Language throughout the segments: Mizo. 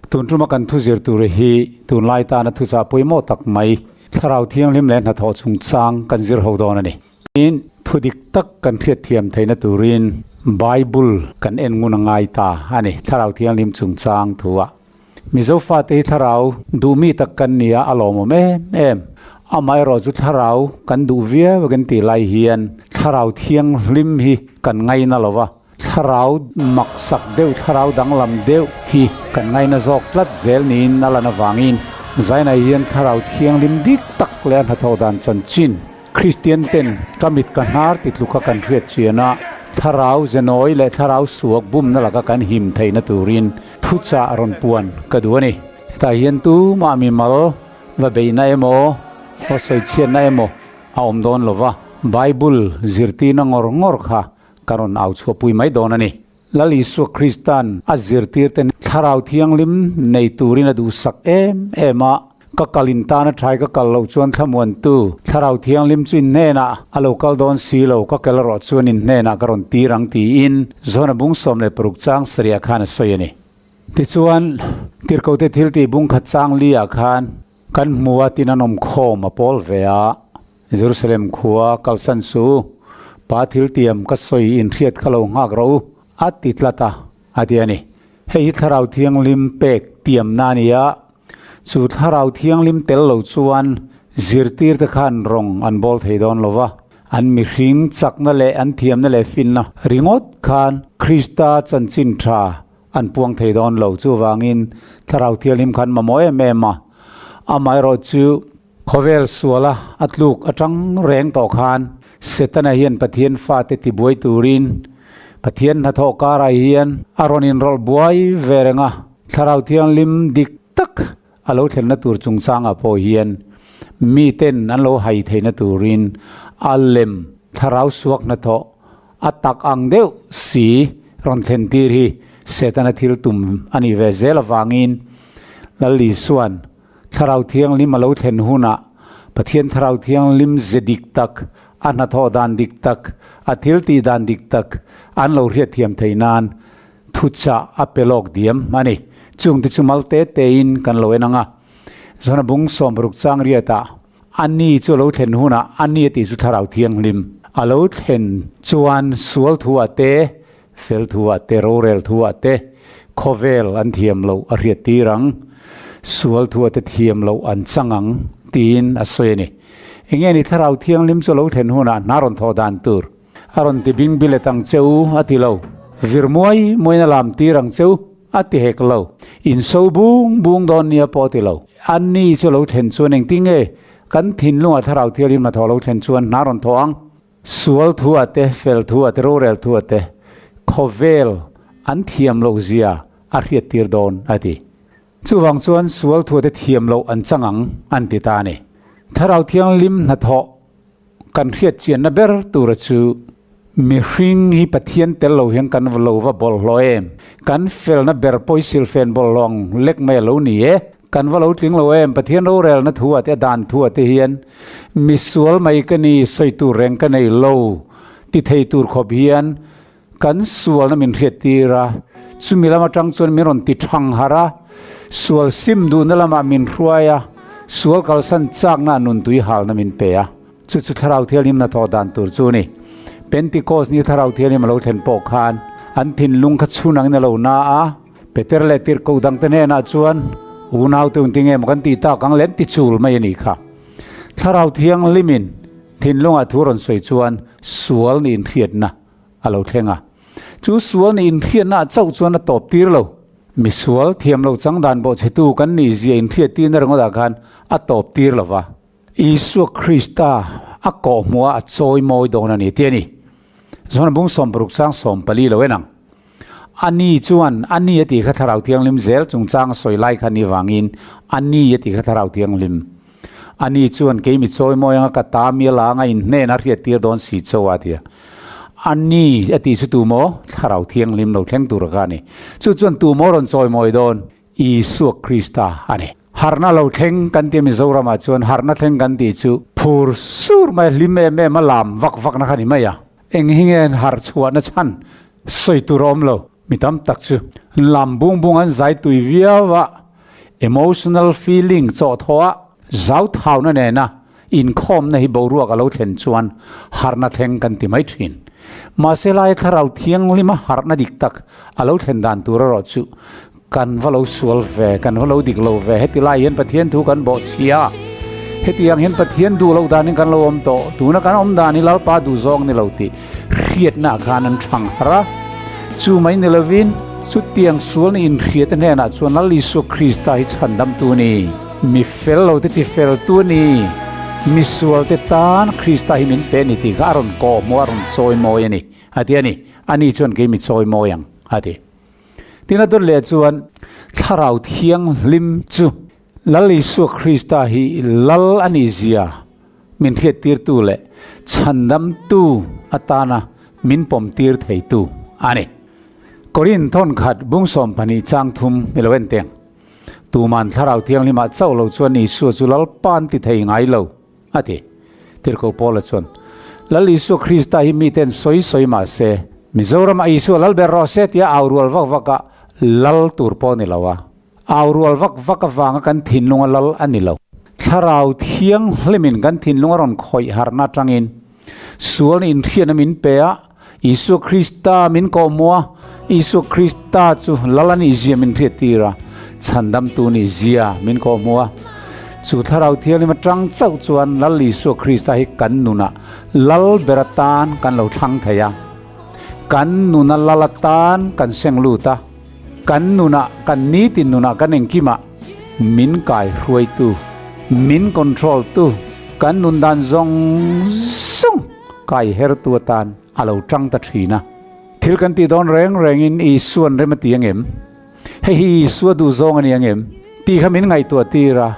Tun tuma kan thu zir tur hi tunlai tana thuchah pawimawh tak mai Thlarau Thianghlim leh hnathawh chungchang kan zir ho dawn a ni. Tin, thu dik tak kan hriatthiam theihna turin Bible kan en ngun a ngai ta a ni, Thlarau Thianghlim chungchang thu-ah. Mizo fate hi thlarau duhmi tak kan ni a, a lawmawm em em. Amaherawh chu thlarau kan duh viau a kan tih lai hian Thlarau Thianghlim hi kan ngaina lo va, thlarau maksak deuh, thlarau danglam deuh hi kan ngaina zawk tlat zel niin a lan avangin Zainai hian Thlarau Thianghlim dik tak leh a hnathawh dan chanchin Kristian ten ka mit ka hnar ti tluka kan hriat chian a, thlarau zenawi leh thlarau suak bumna laka kan him theihna turin thuchah rawn puan ka duh a ni. Hetah hian tumah mimal va beihna emaw, va sawichhiatna emaw a awm dawn lo va, Bible zirtirna ngawr ngawr kha ka rawn au chhuahpui mai dawn a ni. Lal Isua Krista'n a zirtirte Thlarau Thianghlim nei turin a duhsak em em a, Ka kal in tan a thai ka kal loh chuan thlamuantu Thlarau Thianghlim chu in hnenah a lo kal dawn si lo, ka kel erawh chuan in hnenah ka rawn tir ang tiin Zona bung 16 chang sarih khan a sawi a ni. Tichuan, Tirhkote thiltih bung khat chang li ah khan kan hmu a tin an awm khawm a pawl ve a, Jerusalem khua kalsan su, Pa thiltiam ka sawi inhriat kha lo nghak rawh u, a ti tlat a, a ti a ni. Hei hi Thlarau Thianghlim pek tiamna a ni a, chu Thlarau Thianghlim tel lo chuan zirtirte khan rawng an bawl thei dawn lo va, an mihring chakna leh an thiamna leh finna ringawt khan Krista chanchin tha an puang thei dawn lo. Chuvangin Thlarau Thianghlim khan mamawh em em a, amaherawh chu Khawvel suala a tluk atang reng tawh khan Setana hian Pathian fate tibuai turin Pathian hnathawh karah hian a rawn inrawlh buai ve reng a, Thlarau Thianghlim dik tak a lo thlenna tur chungchangah pawh hian miten an lo hai theihna turin a lem Thlarau suak hnathawh a tak ang deuh si rawn thlen tir hi Setana thil tum a nih ve zel avangin Lal Isua'n Thlarau Thianghlim a lo thlen hunah Pathian Thlarau Thianghlim ze dik tak, a hnathawh dan dik tak, a thil tih dan dik tak an lo hriatthiam theih nan thuchah a pe lawk diam a ni. Chungte chu mal te tein kan lo en ang a. Zona bung 60 chang riatah a ni chu a lo thlen hunah a ni a tih chu Thlarau Thianghlim a lo thlen chuan sual thu ah te, Fel thu ah te, rorel thu ah te khawvel an thiam loh a hriat tir ang, sual thu ah te thiam loh an chang ang tiin a sawi a ni. Enge ni Thlarau Thianghlim chu lo thlen hunah hna rawn thawh dan tur a rawn ti bing bilet ang che u a ti lo, vir muai muain a lam tir ang che u a ti hek lo, in so bung bung dawn nia pawh a ti lo. Anni chu lo thlen chuan engtinge kan thinlungah Thlarau Thianghlim hnathawh lo thlen chuan hna rawn thawh ang? Sual thu ah te, fel thu ah te, rorel thu ah te khawvel an thiam loh zia a hriat tir dawn a ti. Chuvang chuan sual thu ah te thiam loh an chang ang an ti ta a ni. Thlarau Thianghlim hnathawh kan hriat chianna ber tura chu mihring hi Pathian tel lo hian kan lo va bawlhhlawh em? Kan felna ber pawh hi silfen bawlhhlawh ang lek mai a lo ni e. Kan va lo tling lo em, Pathian rorelna thu ah te a dan thu ah te hian misual mai ka ni, sawi tur reng ka nei lo ti thei tur khawp hian kan sualna min hriat tir a, chumi lam atang chuan min rawn ti thang harh a, sual sim duhna lamah min hruai a, sual kalsan chakna ah nuntui halna min pe a, chu chu Thlarau Thianghlim hnathawh dan tur chu a ni. Pentecost ni Thlarau Thianghlim a lo thlen pawh khan an thinlung kha chhun angin a lo na a, Peter leh tirhkoh dangte hnenah chuan, Unaute un tinge maw kan tih tak ang le an ti chul mai a nih kha. Thlarau Thianghlimin thinlungah thu rawn sawi chuan sual nih inhriatna a lo thleng a. Chu sual nih inhriatnaah chauh chuan a tawp tir lo. Misual thiam lo chang dan bawhchhetu kan nih zia inhriat tirna ringawtah khan a tawp tir lo va. Isua Krista a kawhhmuh a a chawi mawi dawn a ni tih a ni. Zona bung 60 chang 14 lo en ang. A ni chuan a ni a tih kha Thlarau Thianghlim zel chungchang a sawi lai kha ni vangin a ni a tih kha Thlarau Thianghlim. A ni chuan kei mi chawi mawi anga ka ta mi a la anga in hnen a hriat tir dawn si cho a ti a. A ni a tih chu tu maw? Thlarau Thianghlim lo thleng tur kha a ni. Chu chuan tu maw rawn chawi mawi dawn? Isua Krista a ni. Harhna lo thleng kan tih a Mizoramah chuan harhna thleng kan tih chu phur sur mai hlim em em a lam vak vakna kha ni mai a. Eng hi nge an harh chhuahna chhan sawi tur a awm lo. Mi tam tak chu lam bung bung an zai tui viau a, emotional feeling chawhthawh a zauthauna nena inkhawmna hi boruak a lo thlen chuan harhna thleng kan ti mai thin. Mahse lai thlarau thianghlima harhna dik tak a lo thlen dan tur erawh chu kan va lo sual ve, kan va lo dik lo ve. Heti lai hian Pathian thu kan bawhchhia a, heti ang hian Pathian duh loh danin kan lo awm tawh, tuna kan awm dan hi Lalpa duh zawng ni lo tih hriatna ah khan an thang harh a. Chu mai ni lovin chutiang sual ni inhriate hnenah chuan Lal Isua Krista hi chhandamtu a ni, mi fel lo te ti feltu a ni, mi sualte tan Krista hi min pe a ni tih kha a rawn kawhhmuh a, a rawn chawimawi a ni, a ti a ni. Ani chuan kei mi chawimawi ang, a ti. Tin a dawt leh chuan Thlarau Thianghlim chu Lal Isua Krista hi Lal a nih zia min hriattirtu leh chhandamtu atana min pawmtir theitu a ni. Korin thawnkhat bungsawm pahnih chang thum i lo en teng. Tuman Thlarau Thianghlimah chauh lo chuan Isua chu Lalpa an ti thei ngai lo. A ti. Tirhkoh Paula chuan, Lal Isua Krista hi miten sawi sawi mah se, Mizoramah Isua lal ber rawh se tia au rual vak vak a lal tur pawh a ni lo a. Au rual vak vak avanga kan thinlunga lal a ni lo. Thlarau Thianghlimin kan thinlung a rawn khawih harhna atangin sualna inhriatna min pe a, Isua Krista min kawhhmuh a, Isua Krista chu lal a nih zia min hriattir a, chhandamtu nih zia min kawhhmuh a. Chu Thlarau Thianghlim atang chauh chuan Lal Isua Krista hi kan nunah lal ber atan kan lo thlang thei a. Kan nuna lal atan kan seng lut a, kan nunah, kan nitin nunah, kan engkimah min kai hruaitu, min control tu, kan nun dan zawng zawng kai hertu atan a lo tang ta thin a. Thil kan tih dawn reng rengin Isua'n rem a ti ang em? Hei hi Isua duh zawng a ni ang em? Tih kha min ngaihtuah tir a.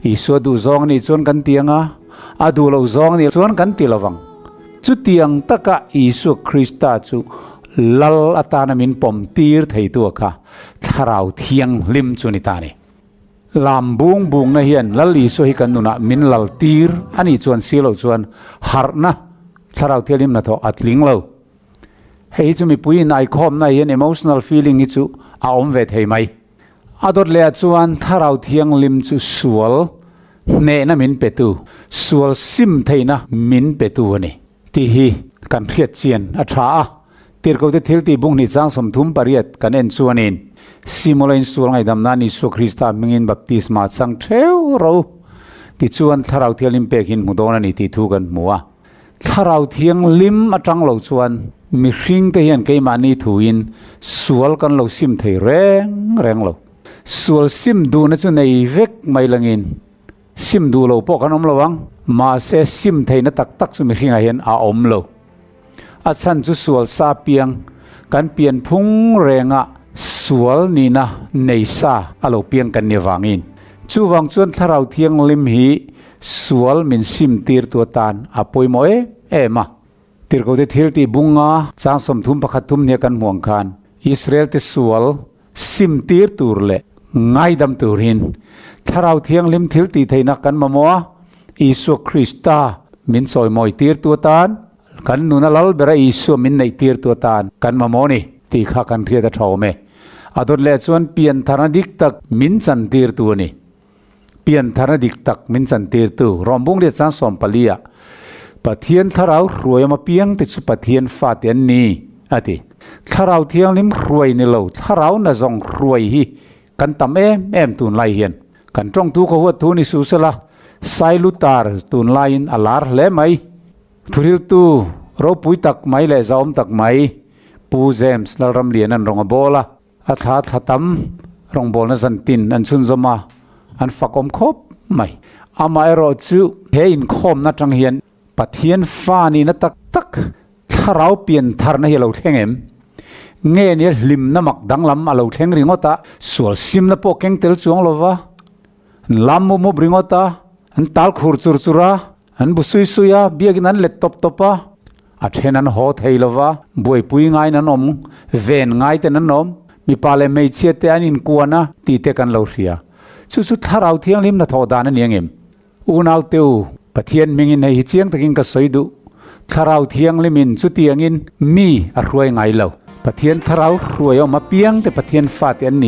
Isua duh zawng a nih chuan kan ti ang a, a duh loh zawng a nih chuan kan ti lo vang. Chutiang taka Isua Krista chu Lal atana min pawm tir theitu a kha Thlarau Thianghlim chu ni ta a ni. Lam bung bungna hian Lal Isua hi kan nunah min lal tir a nih chuan si loh chuan harhna Thlarau Thianghlim hnathawh a tling lo. Hei hi chu mipui inaikhawmna hian emotional feeling hi chu a awm ve thei mai. A dawt leh ah chuan Thlarau Thianghlim chu sual hnehna min petu, sual sim theihna min petu a ni tih hi kan hriat chian a tha a. Tirhkohte thiltih bunghnih chang 38 kan en chuanin Simula insual ngaihdam nan Isua Krista hmingin baptisma chang theu ro tichuan Thlarau Thianghlim pek hin hmu dawn a ni tih thu kan hmu a. Thlarau Thianghlim atang lo chuan mihringte hian keimahni thuin sual kan lo sim thei reng reng lo. Sual sim duhna chu nei vek mai langin sim duh lo pawh kan awm lo ang. Mahse sim theihna tak tak chu mihringah hian a awm lo. A chhan chu sual sa piang kan pian phung renga sual nihna nei sa a lo piang kan ni avangin. Chuvang chuan Thlarau Thianghlim hi Sual min sim tirtu atan a pawimawh em em a. Tirhkohte thil tih bunga chang 30 pakhat thum nia kan hmuh ang khan Israel te sual sim tir tur leh ngaidam turin Thlarau Thianghlim thil tih theihna kan mamawh a, Isua Krista min chawimawi tirtu atan, kan nuna lal bera Isua min neih tirtu atan kan mamawh a ni tih kha kan hriat a tha awm e. A dawt leh chuan piantharna dik tak min chan tirtu a ni. Piantharna dik tak min chantirtu Rawmbung leh chang 14 ah Pathian Thlarau hruai awm apiang te chu Pathian fate an ni, a ti. Thlarau Thianghlim hruai ni lo, Thlarau na zawng hruai hi kan tam em em tunlai hian. Kan tawngtu ka huat thu ni suh sela, Sailutar tunlaiin a lar hle mai. Thuriltu ropui tak mai leh zahawm tak mai Pu James Lalramliana'n rawng a bawl a. A thla thla tam rawngbawlna zantin an chhunzawm a, an fakawm khawp mai. Amaherawh chu he inkhawmna atang hian Pathian fa nihna tak tak thlarau pian tharna hi a lo thleng em? Nge nia hlimna mak danglam a lo thleng ringawt a, sual simna pawh keng tel chuang lova, an lam mup mup ringawt a, an tal khur chur chur a, an bu sui sui a, biakin an let tawp tawp a, A then an haw thei lo va, buaipui ngaiin an awm, ven ngai ten an awm, mipa leh hmeichhia te an inkuan a tih te kan lo hria. Chu chu Thlarau Thianghlim hnathawh dan a ni angem? Unau te u, Pathian hmingin hei hi chiang takin ka sawi duh. Thlarau Thianghlimin chutiangin mi a hruai ngai lo. Pathian thlarau hruai awm apiang te Pathian fate an ni.